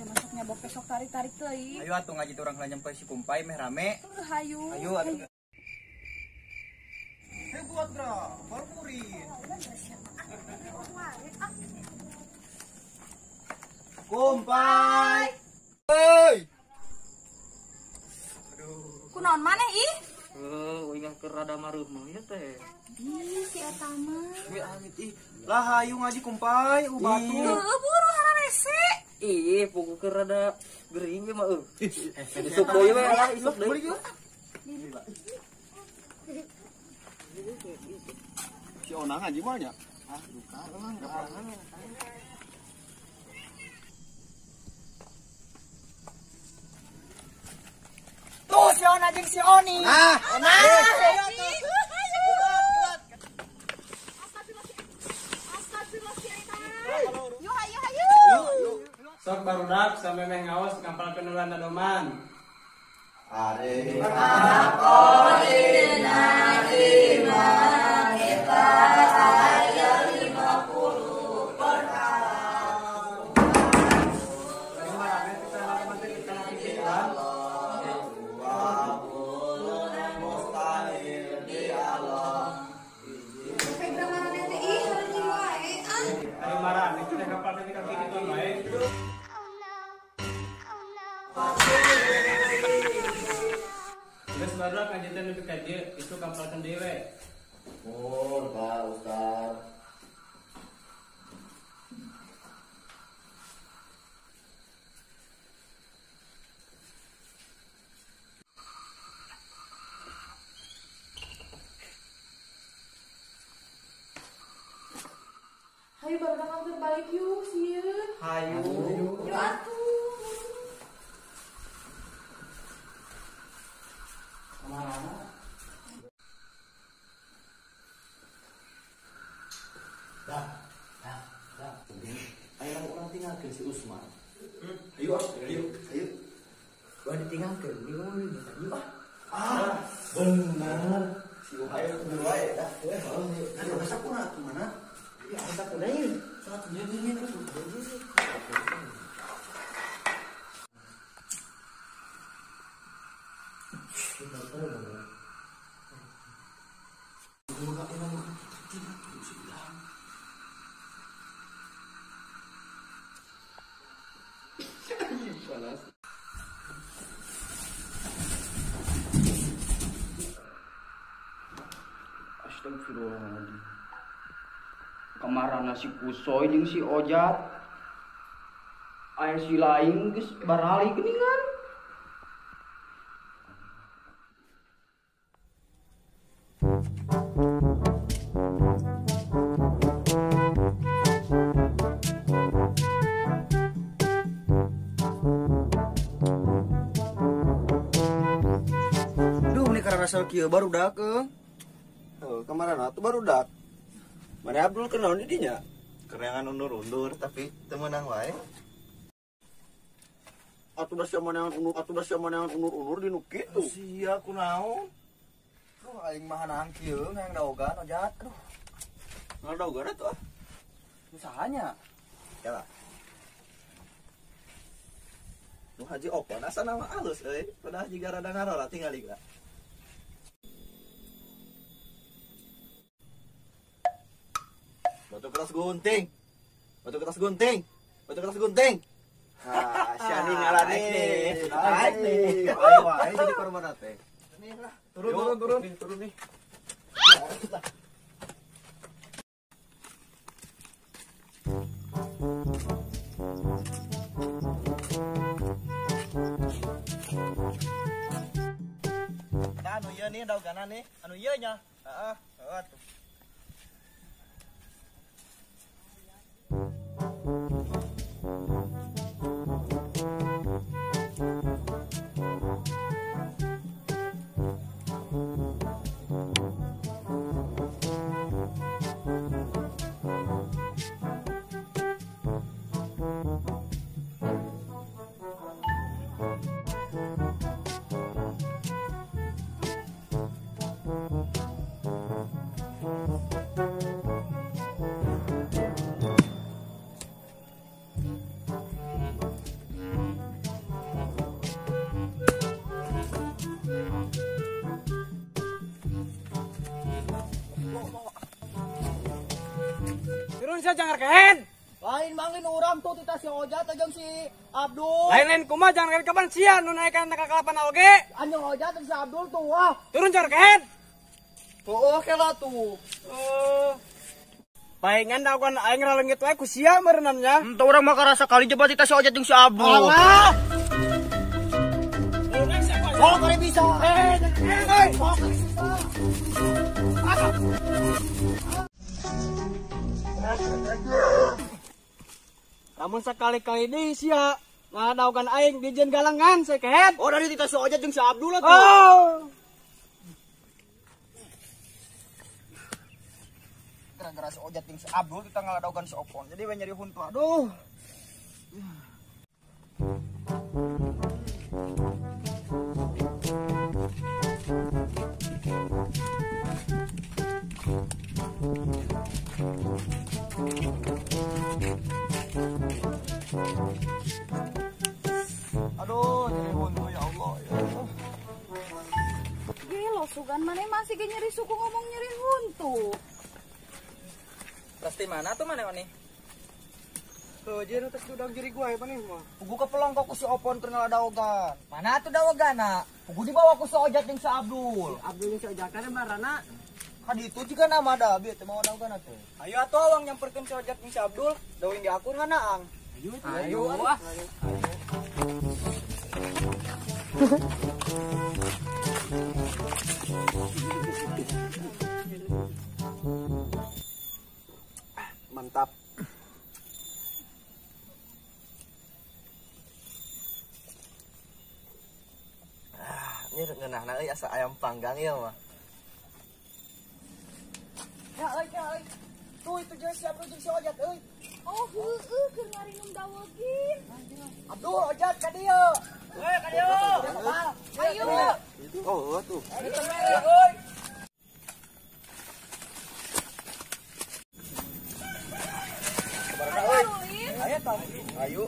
Sia masuknya bok besok tarik-tarik teuing. Ayo atuh ngaji urang heula nyampe si Kumpai meh rame. Hayu. Ayo atuh. Hebat bro, murid. Kumpai. Hei. Aduh. Kunaon maneh ih? Heuh, uing keur rada mareuh mah ieu teh. Ih, si eta mah. We amit ih. Lah hayu ngaji Kumpai, batu. Heuh, buru hararese. Ih, pugu keur rada gering ge mah eueuh. Isuk deui we lah, isuk deui. Si Onang ngaji mah nya. Ah, duka emang tuh si Ona jeung si Oni. Nah, Ona. Sok barudak sampe meh ngaos ngampalkeun ulan dadoman. Are. Geus barudak ngaji teh nepi ka dieu, itu kampalkeun deui we. Oh, Pak Ustaz. Hayu barudak hampir balik yuk, sieun. Hayu. Yuk atuh. Dah, dah, dah. Ayo urang tinggalkeun si Usman. Ayo, ayo, ayo. Wah ditinggalkeun, bingung nih, ah. Ah, benar. Si Uhai kudu wae dah. Ayo asa kuna atuh mana? Ya asa kuna ieu. Satu nya nya tuh. Astagfirullahaladzim. Kamarana si Kusoy jeung si Ojat. Aya si lain geus barali geuningan. Duh, ini karena rasa kieu barudak euy. Kemarin atuh barudak. Mana Abdul kenaon di dinya? Kerengan undur-undur tapi teu meunang wae. Atuh da sia manehan undur, atuh da sia manehan undur-undur di nu kitu. Sia kunaon? Duh, aing mah hanang kieu hayang daogan Ojat. Aduh. Ngadaogan atuh ah. Usahanya. Ya lah. Nu Haji Opon asa nama alus euy, padahal jiga rada ngarola tingali geura. Batu kertas gunting. Batu kertas gunting. Batu kertas gunting. Ah, sia nih ngalah nih. Naik nih. Ayo wae jadi korban teh. Nih lah, turun turun turun. Turun nih. Nah, anu ieu nih daogana nih, anu ieu nya. Heeh, heeh tuh. sia jangar kehed. Lain manglin urang tuh tita si Ojat jeung si Abdul. Lain-lain kumaha jangar kehed kapan sia nu naekan tangkal kalapana oge. Anjing Ojat jeung si Abdul tuh ah. Turun jangar kehed. Tuh kela tuh. Paingan dagoan aing raleungit wae ku sia meureunna nya. Entah urang mah karasa kali jebat tita si Ojat jeung si Abdul. Alah. Oh, kali bisa. Lamun sekali-kali deui sia ngadaogan aing dijieun galengan sekehed. Oh, dari tita si Ojat jeung si Abdul tuh. Oh. Gara-gara si Ojat jeung si Abdul kita ngadaogan si Opon. Jadi we nyeri huntu. Aduh. Aduh, nyeri huntu ya Allah. Ya Allah. Gelo sugan maneh masih ge nyeri suku ngomong nyeri huntu. Pasti mana tuh mana nih? Tuh, jeung tos udah jeri gua ya maneh mah. Pugu kepelongkok ku si Opon keur ngadaogan. Mana tuh dawagana? Pugu dibawa ku si Ojat jeung si Abdul. Abdul jeung si Ojat kana marana. Kaditu juga nama da bieu teh mau daogan atuh. Ayo atuh awang nyamperkeun si Ojat jeung si Abdul, dawing di akur ngana ang. Ayo Ayo ah. Mantap. Ah, ini ngeunahna euy asa ayam panggang ieu mah. Ya euy, ya euy. Tuh itu jeung si Abdul jeung si Ojat euy. Oh, heueuh keur ngarinum dawegin. Abdul Ojat ka dieu. Heuh, ka dieu. Ayo. Oh, tuh. Euy. Ayo Ayo.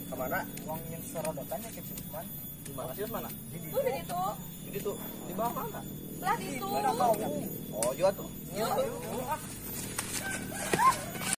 Kemana? Uang yang sorodotannya ke si Usman. Di mana sih Usman? Tuh di ditu. Di ditu. Di bawah mana? Lah ditu. Oh, juga tuh. Yuk.